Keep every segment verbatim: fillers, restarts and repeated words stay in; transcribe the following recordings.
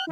嗶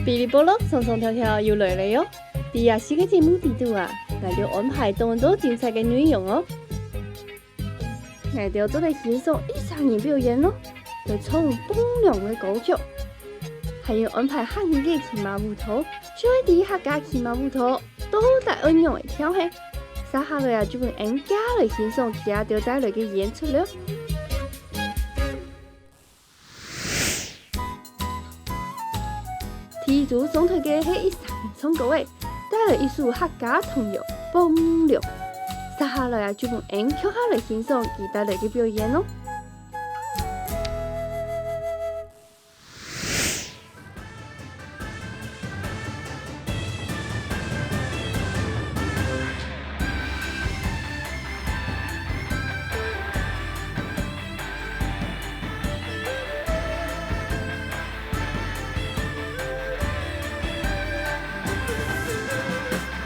哩啵哩，爽爽跳跳又來了喲！在這四個節目裡肚啊，𠊎兜安排當多精彩个內容哦！𠊎兜做得欣賞一儕人表演哦，來唱有分量个歌曲，還有安排客語个騎馬舞蹈，就係知客家騎馬舞蹈到底愛仰仔跳嘿。接下來啊，就分𫣆遽來欣賞佢兜帶來个演出了。 第一組上臺个係一儕唱歌仔，帶來一首客家童謠《放龍》。接下來啊，就分𫣆共下來欣賞佢帶來个表演哦。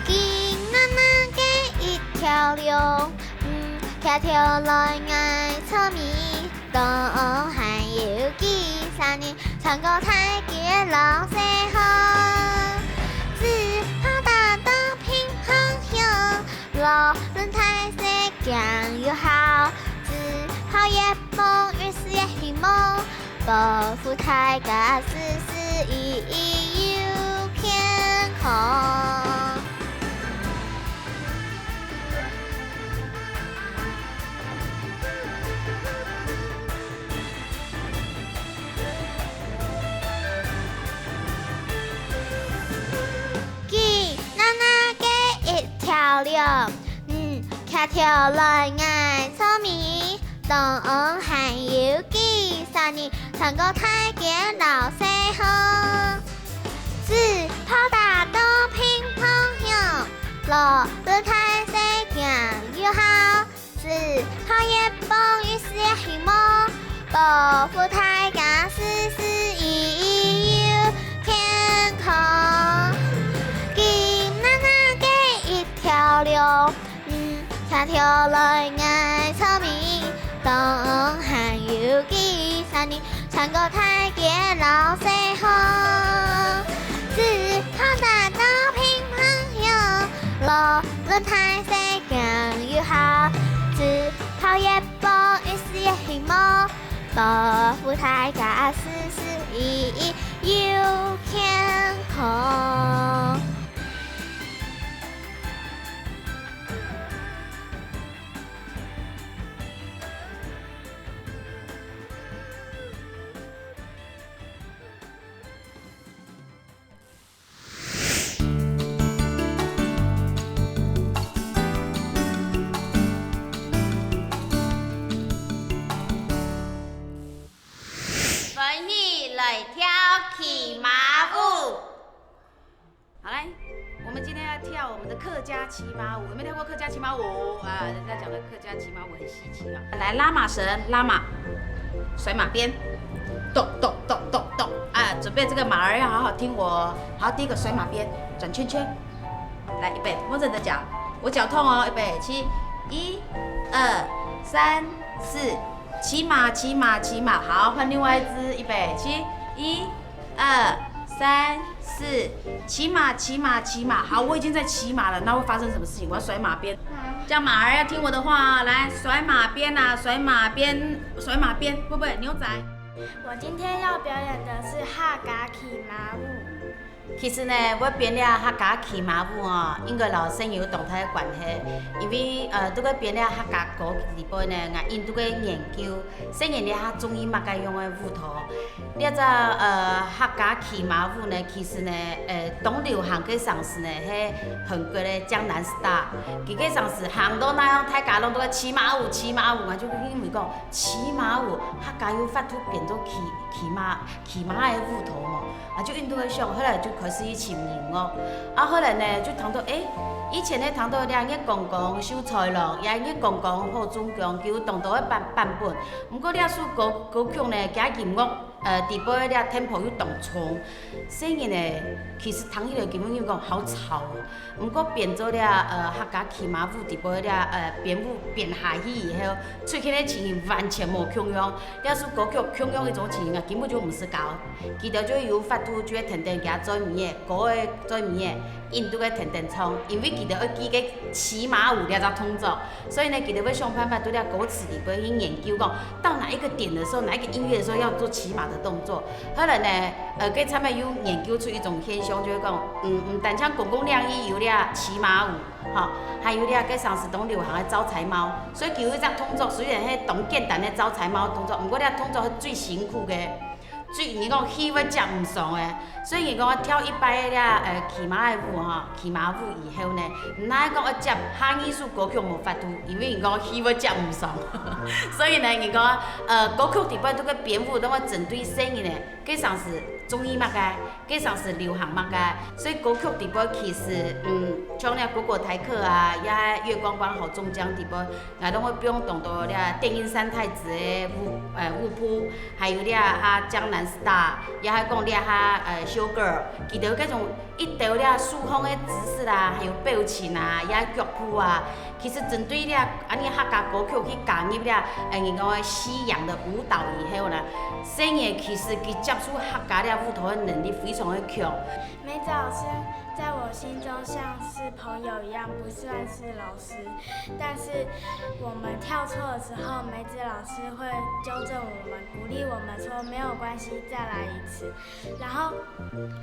金亮亮个一條龍，嗯，徛跳來𠊎草尾，東還有幾儕人，穿過大街老細行。紙炮打到乒乓響， 囉嗙大細驚又好，紙炮越放，雨絲越輕摸，保護大家事事如意又健康。 金亮亮个一條龍，嗯，徛跳來𠊎草尾，東還有幾儕人，穿過大街老細行。紙炮打到乒乓響，囉嗙大細驚又好， 紙炮越放，雨絲越輕摸，保護大家事事如意又健康。金亮亮个一條龍，嗯，徛跳來𠊎草尾，東還有幾儕人， 穿過大街老細行。紙炮打到乒乓響，囉嗙大細驚又好，紙炮越放，雨絲越輕摸，保護大家事事如意又健康。 歡喜來跳騎馬舞。好，來，我們今天要跳我們的客家騎馬舞。有沒有跳過客家騎馬舞？啊，人家講的客家騎馬舞很稀奇啊。來，拉馬繩，拉馬，甩馬鞭，咚咚咚咚咚。啊，準備這個馬兒要好好聽我哦。好，第一個甩馬鞭，轉圈圈。 來，預備，摸著你的腳，我腳痛哦，預備，起，一、二、三、四，騎馬，騎馬，騎馬。好，換另外一隻，預備，起，一、二、三、四，騎馬，騎馬，騎馬。好，我已經在騎馬了，那會發生什麼事情？我要甩馬鞭，這樣馬兒要聽我的話哦。來，甩馬鞭啊，甩馬鞭，甩馬鞭，會不會？牛仔。我今天要表演的是客家騎馬舞。 其實呢，𠊎編這客家騎馬舞哦，應該摎細人有當大个關係，因為，呃，在該編這客家歌裡背呢，𠊎一直在該研究，細人這下中意麼个樣个舞蹈。這隻，呃，客家騎馬舞呢，其實呢，呃，當流行个上時呢，係韓國个江南Style。佢个上時行到哪樣，大家攏在該騎馬舞，騎馬舞，𠊎就認為講，騎馬舞，客家有法度編做騎，騎馬，騎馬个舞蹈嘛。 啊，就一直在該想，後來就開係去尋音樂。啊，後來呢，就聽到，欸，以前呢聽到這月光光秀才郎，也月光光好中獎，佢有當多个版版本。毋過這首歌歌曲呢，佢音樂呃底背這tempo又當衝，細人呢其實聽起來根本就講好吵哦。毋過變做這呃客家騎馬舞底背這呃編舞編下去以後，出現个情形完全無共樣。這首歌曲共樣一種情形啊，根本就毋使教。 佢兜就有法度就會跈等佢嘴尾仔，歌个嘴尾仔，印度个跈等唱，因為佢兜愛記个騎馬舞這隻動作，所以呢，佢兜會想辦法對這歌詞底背去研究講，到哪一個點的時候，哪一個音樂的時候要做騎馬的動作。後來呢，呃，佢差不多有研究出一種現象，就係講，嗯，毋單淨公共領域有這騎馬舞， 吼，還有這个生時當流行个招財貓，所以佢有一隻動作，雖然係當簡單个招財貓動作，毋過這動作係最辛苦个，最，你講氣會接毋上个。所以你講跳一擺个這，呃，騎馬个舞吼，騎馬舞以後呢，毋但講愛接下二首歌曲無法度，因為你講氣會接毋上。所以呢，你講，呃，歌曲底背這个編舞都會針對細人呢， 該生時中意麼个，該生時流行麼个，所以歌曲底背其實，嗯，像那果果台客啊，也係月光光好中獎底背，𠊎都會放當多這電音三太子个舞，呃，舞步，還有這下江南Star，也係講這下，呃，Show Girl，佢兜該種一兜這手項个姿勢啊，還有表情啊，也腳步啊， 其實針對這恁呢客家歌曲去加入這，呃，人講个西洋个舞蹈以後呢，細人其實佢接受客家這舞蹈个能力非常个強。梅子老師在我心中像是朋友一樣，不算是老師，但是我們跳錯的時候，梅子老師會糾正我們，鼓勵我們說沒有關係，再來一次。 然後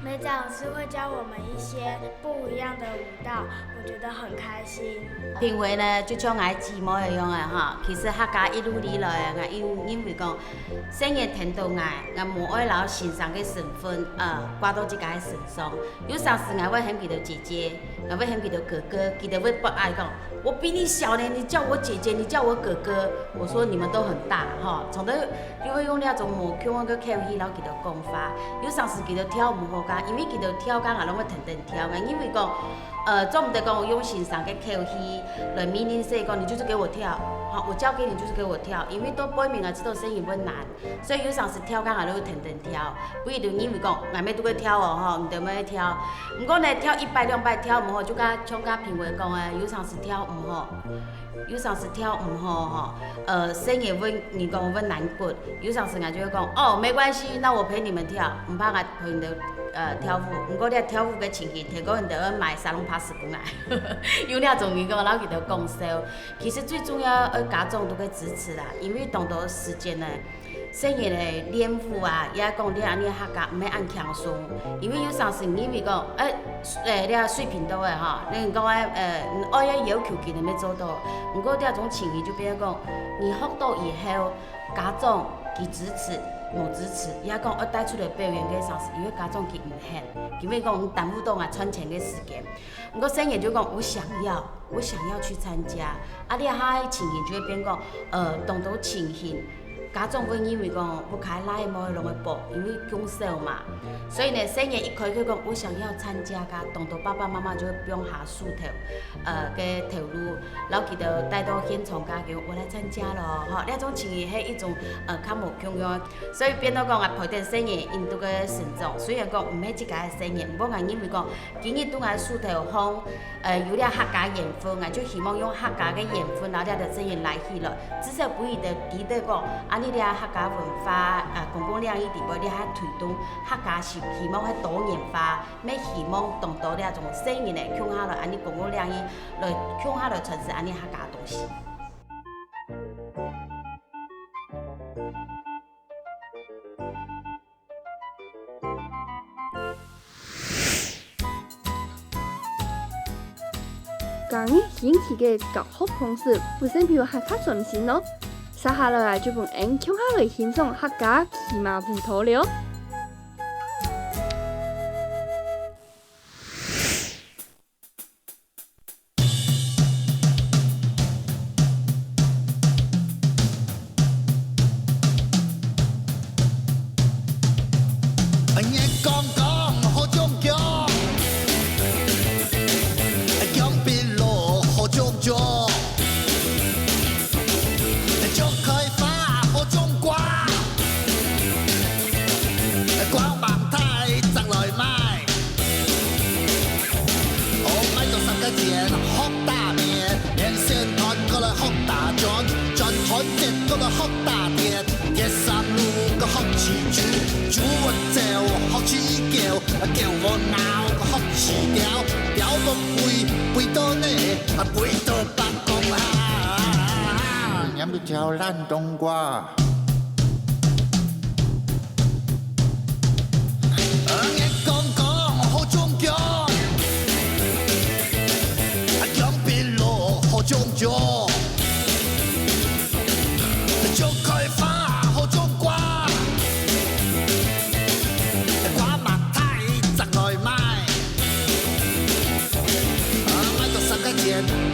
梅子老師會教我們一些不一樣的舞蹈，我覺得很開心。評委呢，就像𠊎姊妹一樣个哈，其實客家一路以來啊，𠊎因，因為講，細人聽到𠊎，𠊎無愛摎先生个身份，呃，掛到自家个身上。有當時𠊎會喊佢兜姐姐， 𠊎會喊佢兜哥哥，佢兜會不愛講，「我比你小呢，你叫我姐姐，你叫我哥哥。」我說「你們都很大」，吼，常常就會用那種無共樣个口氣摎佢兜講話。有當時佢兜跳毋好个，因為佢兜跳个，𠊎攏會跈等跳。𠊎認為講，呃，做毋得講用先生个口氣來命令細人講，「你就是給我跳，好，我交給你，就是給我跳。」因為到背面啊，這種聲音會難。 所以有當時跳个𠊎都會跈等跳，不一定認為講𠊎乜都會跳哦，吼，你兜乜會跳。毋過呢，跳一擺兩擺跳毋好，就甲像甲評委講个，有當時跳毋好，有當時跳毋好吼，呃，細人會，人講會難過，有當時𠊎就會講，哦，沒關係，那我陪你們跳，毋怕，𠊎陪你兜，呃，跳舞。毋過你跳舞个情形，聽講你兜愛買沙龍pass分𠊎，有那種人講，摎佢兜講笑。其實最重要，呃，家長都愛支持啦，因為當多時間呢， 細人个練舞啊，也講你恁呢客家毋係恁輕鬆，因為有當時認為講，欸，欸，你水平到位吼，你講欸，呃，愛个要求佢能夠做到。毋過這種情形就變成講，你學到以後，家長佢支持、無支持，也講愛帶出來表演个當時，因為家長佢毋肯，因為講你耽誤到𠊎賺錢个時間。 毋過細人就講，我想要，我想要去參加。啊，這下情形就會變講，呃，當多情形，家長會認為講，屋下倈仔妹攏會報，因為降少嘛。所以呢，細人一開口講，我想要參加个，當多爸爸媽媽就會放下手頭，呃，个頭路，摎佢兜帶到現場个，講我來參加咯，吼，這種情形係一種，呃，較無共樣个。所以變到講啊，陪等細人，𠊎兜个成長，雖然講毋係自家个細人，毋過𠊎認為講， 今日對𠊎手頭項，呃，有這客家緣分，𠊎就希望用客家个緣分，摎這兜細人拉起來，至少分佢兜知得講，恁呢這客家文化，呃，公共領域底背這下推動，客家是希望係多元化，乜希望當多這種細人呢，共下來恁呢公共領域來共下來傳承恁呢客家東西。 今日新奇个教學方式，不知有客家傳承哦。接下來啊，就分𠊎共下來欣賞客家騎馬舞蹈了。 月光光好中獎，學打面，面線攤過來學打轉，轉攤節過來學打鐵，鐵三路過學煮酒，煮完酒學煮狗，狗和貓過學煮鳥，鳥和龜，龜到呢，啊，龜到北港啊，拈一條爛冬瓜。 呃，月光光好種薑，啊，薑碧綠好種薑，種開花好種瓜，瓜嘛大摘來賣。 啊，買到三角錢，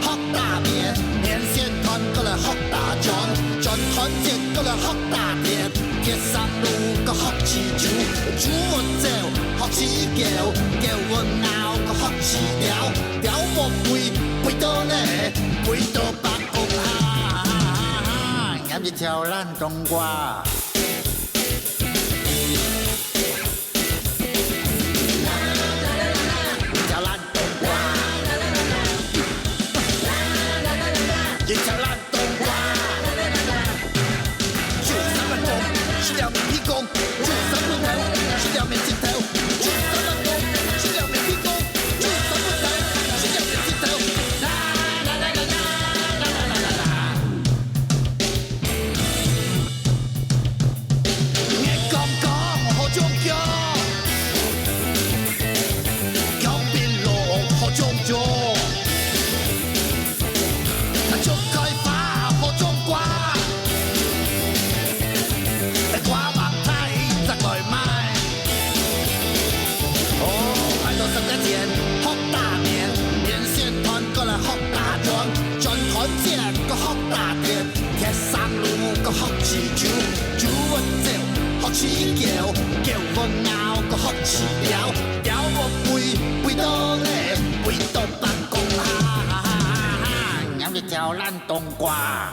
學打面，面線攤過來學打轉，轉攤節過來學打鐵，鐵三路過學煮酒，煮完酒學煮狗，狗和貓過學煮鳥，鳥和龜，龜到呢，龜到北港啊，拈一條爛冬瓜。 一條爛冬瓜，一條爛冬瓜，九十分鐘，十條面皮公，九十分鐘，十條面筋頭，九十分鐘，十條面皮公，九十分鐘，十條面筋頭。 月光光好種薑，薑碧綠好種薑，啊，種開花好種瓜，啊，瓜嘛大摘來賣。哦，買到三角錢，學打面，面線攤過來學打轉，轉攤節過學打鐵。 鐵三路過學煮酒，煮完酒學煮狗，狗和貓過學煮鳥，鳥和龜，龜到呢，龜到北港啊，拈一條爛冬瓜。